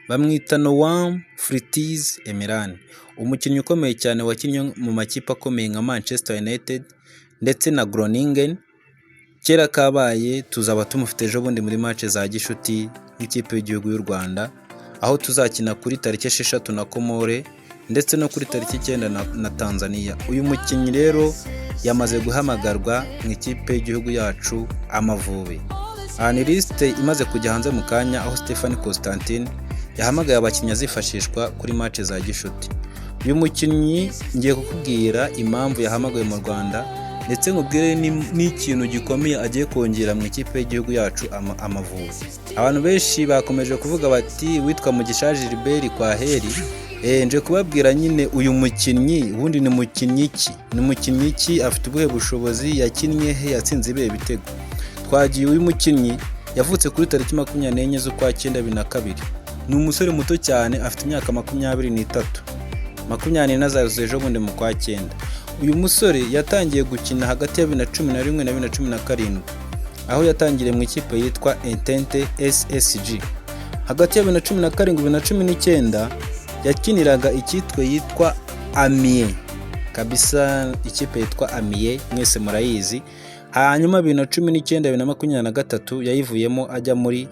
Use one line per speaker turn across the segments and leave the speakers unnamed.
Bamwita Noam Fritiz Emeran, umukinnyi ukomeye cyane wakinnye mu makipe akomeye nka Manchester United ndetse na Groningen. Kera kabaye tuzaba tumufite ejo bundi muri match za gishuti nk'ikipe y'igihugu y'u Rwanda, aho tuzakina kuri tariki 6 na Komore ndetse no kuri tariki 9 na Tanzania. Uyu mukinnyi rero yamaze guhamagarwa mu ikipe y'igihugu yacu Amavubi. Aha ni lisite imaze kujya hanze mu kanya, aho Stefan Constantine yahamagaye abakinnyi azifashishwa kuri match za gishuti. Uyu mukinnyi ngiye kukubwira impamvu yahamagawe mu Rwanda, ndetse nkubwire n'ikintu gikomeye agiye kongera mu ikipe y'igihugu yacu Amavubi. Abantu benshi bakomeje kuvuga bati witwa Mugisha Gilbert kwa heri. Nje kubabwira nyine uyu mukinnyi ubundi ni mukinnyi ki? Ni mukinnyi ki? Afite ubuhe bushobozi? Yakinnye he? Yatsinze ibihe bitego? Twagiye. Uyu mukinnyi yavutse kuri tariki 24 z'ukwa cyenda 2002. Ni umusore muto cyane, afite imyaka 23. 24 azazuza ejo bundi mu kwa cyenda. Uyu musore yatangiye gukina hagati ya 2011 na 2017, aho yatangiriye mu ikipe yitwa Entente SSG. Hagati ya 2017 2019 yakiniraga ikipe yitwa Amiens. Kabisa ikipe yitwa Amiens mwese murayizi. Hanyuma 2019 2023 yayivuyemo ajya muri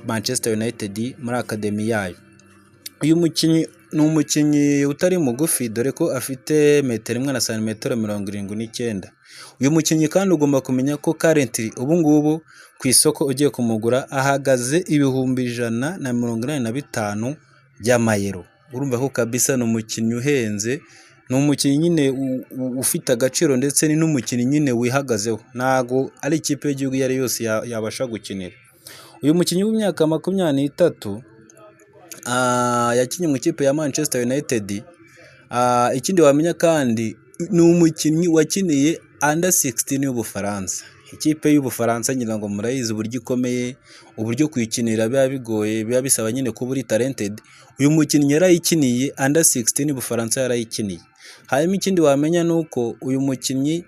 Manchester United muri academy yayo. Uyu mukinnyi ni umukinnyi utari mugufi, dore ko afite metero imwe na santimetero 79. Uyu mukinnyi kandi ugomba kumenya ko currently, ubu ngubu, ku isoko ugiye kumugura ahagaze 185,000 by'amayero. Urumva ko kabisa ni umukinnyi uhenze, ni umukinnyi nyine ufite agaciro, ndetse ni n'umukinnyi nyine wihagazeho. Ntago ari ikipe y'igihugu iyo ari yose yabasha gukinira. Uyu mukinnyi w'imyaka 23 yakinnye mu ikipe ya Manchester United. Ikindi wamenya kandi, ni umukinnyi wakiniye under 16 y'Ubufaransa. Ikipe y'Ubufaransa ngira ngo murayizi uburyo ikomeye, uburyo kuyikinira biba bigoye, biba bisaba nyine kuba uri talented. Uyu mukinnyi yarayikiniye under 16 y'Ubufaransa, yarayikiniye. Hanyuma ikindi wamenya ni uko uyu mukinnyi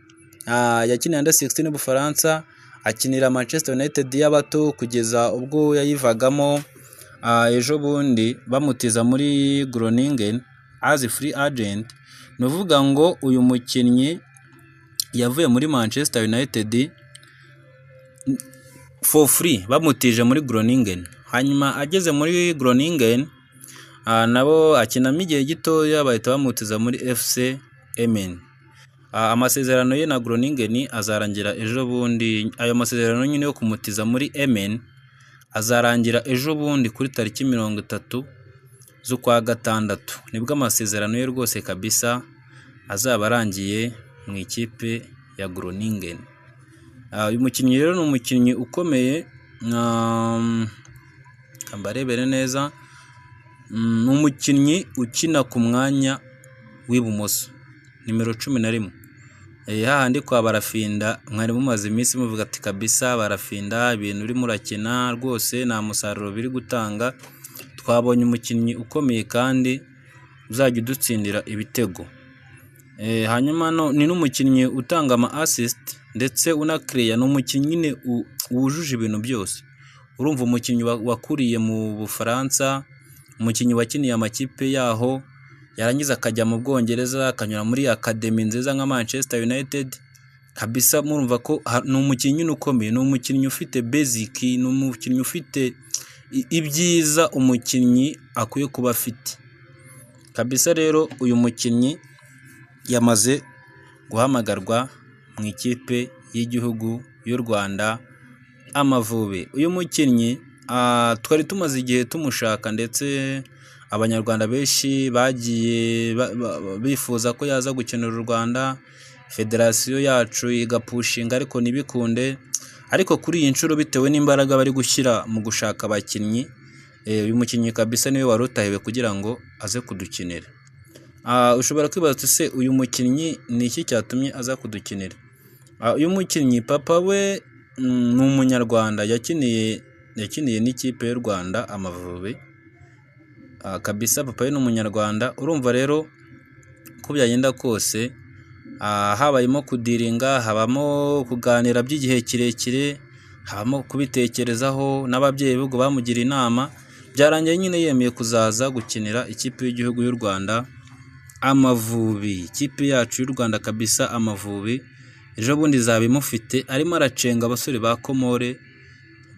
yakiniye under 16 y'Ubufaransa, akinira Manchester United y'abato kugeza ubwo yayivagamo ejo bundi bamutiza muri Groningen as free agent. Ni ukuvuga ngo uyu mukinnyi yavuye muri Manchester United for free, bamutije muri Groningen. Hanyuma ageze muri Groningen nabo akinamo igihe gitoya, bahita bamutiza muri FC Emmen. Amasezerano ye na Groningen azarangira ejo bundi. Ayo masezerano nyine yo kumutiza muri Emmen azarangira ejo bundi kuri tariki 30 z'ukwa gatandatu, nibwo amasezerano ye rwose kabisa azaba arangiye mu ikipe ya Groningen. Uyu mukinnyi rero ni umukinnyi ukomeye, mbarebere neza, ni umukinnyi ukina ku mwanya w'ibumoso, nimero 11. Hahandi kwa Barafinda mwari mumaze iminsi muvuga ati kabisa Barafinda ibintu urimo urakina rwose nta musaruro biri gutanga, twabonye umukinnyi ukomeye kandi uzajya udutsindira ibitego. Hanyuma ni n'umukinnyi utanga ama assist ndetse unakereya, ni umukinnyi nyine wujuje ibintu byose. Urumva umukinnyi wakuriye mu Bufaransa, umukinnyi wakiniye amakipe yaho, yarangiza akajya mu Bwongereza, akanyura muri academy nziza nka Manchester United, kabisa murumva ko ni umukinnyi nyine ukomeye, ni umukinnyi ufite basic, ni umukinnyi ufite ibyiza umukinnyi akwiye kuba afite. Kabisa rero uyu mukinnyi yamaze guhamagarwa mu ikipe y'igihugu y'u Rwanda Amavubi. Uyu mukinnyi twari tumaze igihe tumushaka, ndetse Abanyarwanda benshi bagiye bifuza ko yaza gukinira u Rwanda, federasiyo yacu igapushinga ariko ntibikunde, ariko kuri iyi nshuro bitewe n'imbaraga bari gushyira mu gushaka abakinnyi, uyu mukinnyi kabisa niwe wari utahiwe kugira ngo aze kudukinira. Ushobora kwibaza uti se uyu mukinnyi ni iki cyatumye aza kudukinira? Uyu mukinnyi papa we ni Umunyarwanda, yakiniye n'ikipe y'u Rwanda Amavubi, kabisa papa we ni Umunyarwanda. Urumva rero uko byagenda kose habayemo kudiringa, habamo kuganira by'igihe kirekire, habamo kubitekerezaho n'ababyeyi be ubwo bamugiriye inama, Byarangiye nyine yemeye kuzaza gukinira ikipe y'igihugu y'u Rwanda Amavubi, ikipe yacu y'u Rwanda kabisa Amavubi, ejo bundi izaba imufite arimo aracenga abasore ba Komore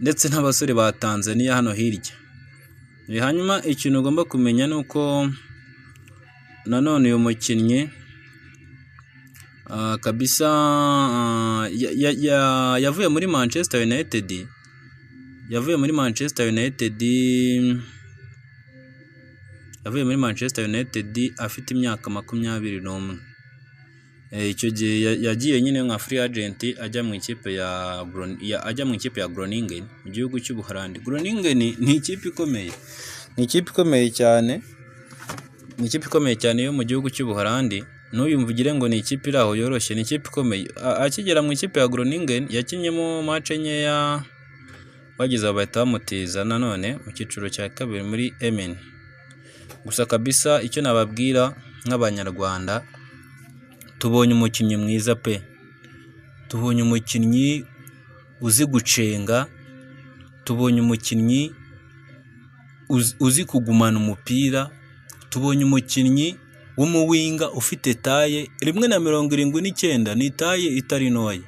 ndetse n'abasore ba Tanzania hano hirya. Hanyuma ikintu ugomba kumenya ni uko nanone uyu mukinnyi kabisa yavuye muri Manchester United, yavuye muri Manchester United, yavuye muri Manchester United afite imyaka 21. Icyo gihe yagiye nyine nka free agent ajya mu ikipe ya ajya mu ikipe ya Groningen mu gihugu cy'Ubuholandi. Groningen ni ikipe ikomeye, ni ikipe ikomeye cyane, ni ikipe ikomeye cyane yo mu gihugu cy'Ubuholandi. Ntuyumve ugire ngo ni ikipe iri aho yoroshye, ni ikipe ikomeye. Akigera mu ikipe ya Groningen yakinnyemo match nkeya, bageze aho bahita bamutiza nanone mu cyiciro cya kabiri muri Emmen. Gusa kabisa icyo nababwira nk'Abanyarwanda, tubonye umukinnyi mwiza pe, tubonye umukinnyi uzi gucenga, tubonye umukinnyi uzi kugumana umupira, tubonye umukinnyi w'umuwinger ufite taille 1.79, ni taille itari ntoya,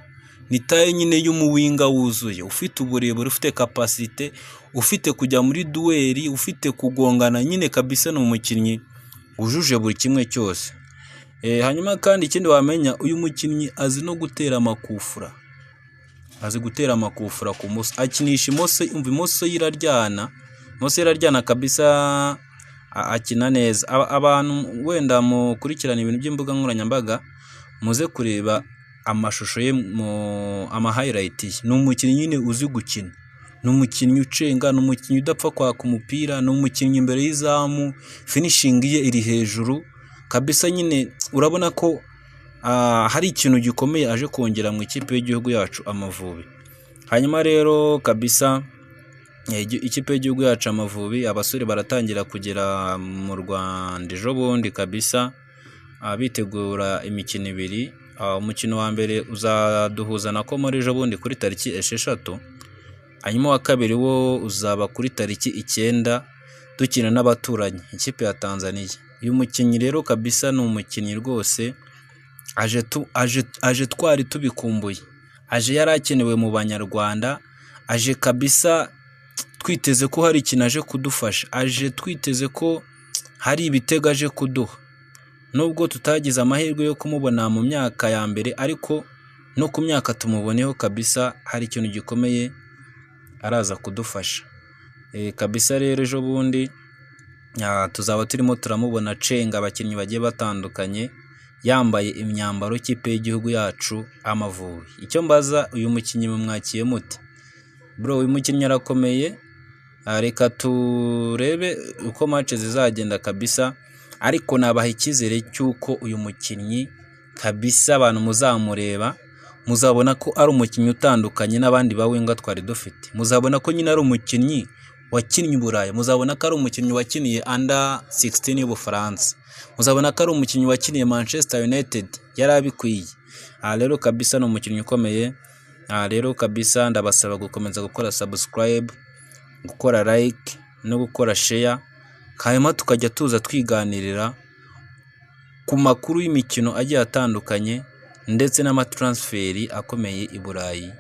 ni taille nyine y'umuwinger wuzuye, ufite uburebure, ufite capacité, ufite kujya muri duel, ufite kugongana nyine kabisa, ni umukinnyi wujuje buri kimwe cyose. Hanyuma kandi ikindi wamenya, uyu mukinnyi azi no gutera amakufura, azi gutera amakufura ku moso, akinisha imoso, umva imoso ye iraryana, imoso ye iraryana kabisa, akina neza. Abantu wenda mukurikirana ibintu by'imbuga nkoranyambaga, muze kureba amashusho ye mu ama highlight ye, ni umukinnyi nyine uzi gukina, ni umukinnyi ucenga, ni umukinnyi udapfa kwaka umupira, ni umukinnyi imbere y'izamu, finishing ye iri hejuru kabisa nyine urabona ko hari ikintu gikomeye aje kongera mu ikipe y'igihugu yacu Amavubi. Hanyuma rero kabisa ikipe y'igihugu yacu Amavubi, abasore baratangira kugera mu Rwanda ejo bundi kabisa, bitegura imikino ibiri. Umukino wa mbere uzaduhuza na Komori ejo bundi kuri tariki 6, hanyuma uwa kabiri wo uzaba kuri tariki 9 dukina n'abaturanyi ikipe ya Tanzania. Uyu mukinnyi rero kabisa ni umukinnyi rwose aje twari tubikumbuye, aje yari akenewe mu Banyarwanda, aje kabisa twiteze ko hari ikintu aje kudufasha, aje twiteze ko hari ibitego aje kuduha. Nubwo tutagize amahirwe yo kumubona mu myaka ya mbere, ariko no ku myaka tumuboneho kabisa hari ikintu gikomeye araza kudufasha. Kabisa rero ejo bundi tuzaba turimo turamubona acenga abakinnyi bagiye batandukanye, yambaye imyambaro y'ikipe y'igihugu yacu Amavubi. Icyo mbaza, uyu mukinnyi mumwakiye mute? Bro, uyu mukinnyi arakomeye, reka turebe uko match zizagenda kabisa, ariko nabaha icyizere cy'uko uyu mukinnyi kabisa abantu muzamureba muzabona ko ari umukinnyi utandukanye n'abandi ba winger twari dufite. Muzabona ko nyine ari umukinnyi wakinnye i Burayi, muzabona ko ari umukinnyi wakiniye under 16 y'Ubufaransa, muzabona ko ari umukinnyi wakiniye Manchester United, yari abikwiye. Aha rero kabisa ni umukinnyi ukomeye. Aha rero kabisa ndabasaba gukomeza gukora subscribe, gukora like no gukora share, hanyuma tukajya tuza twiganirira ku makuru y'imikino agiye atandukanye ndetse n'amatransfer akomeye i Burayi.